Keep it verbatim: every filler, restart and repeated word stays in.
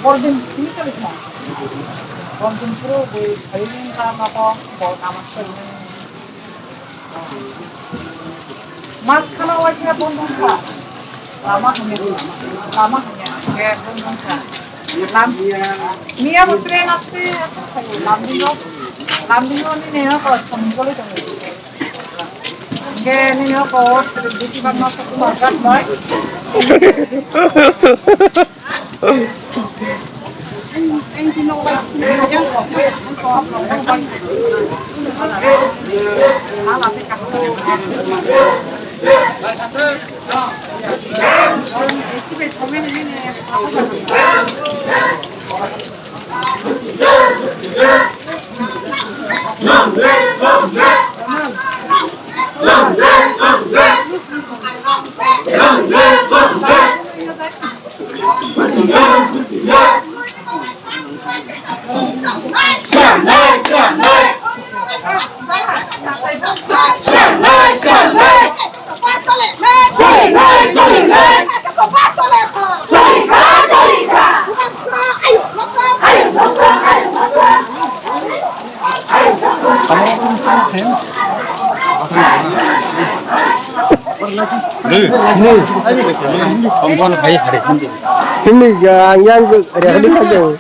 Bordin sini kali kena. Bordin pura gue kailing ka mako bol kamat kailing. Mas khana waisa bondon kha. Lama hamya, lama hamya, ke bondon kha. Lam, miya bo train aste, aste khayo, lam dingo, lam dingo ni ne ko song jole jole. Ke ni ne ko, bisi bang ma ko ma gat boy. Himni ang yang ready khajo.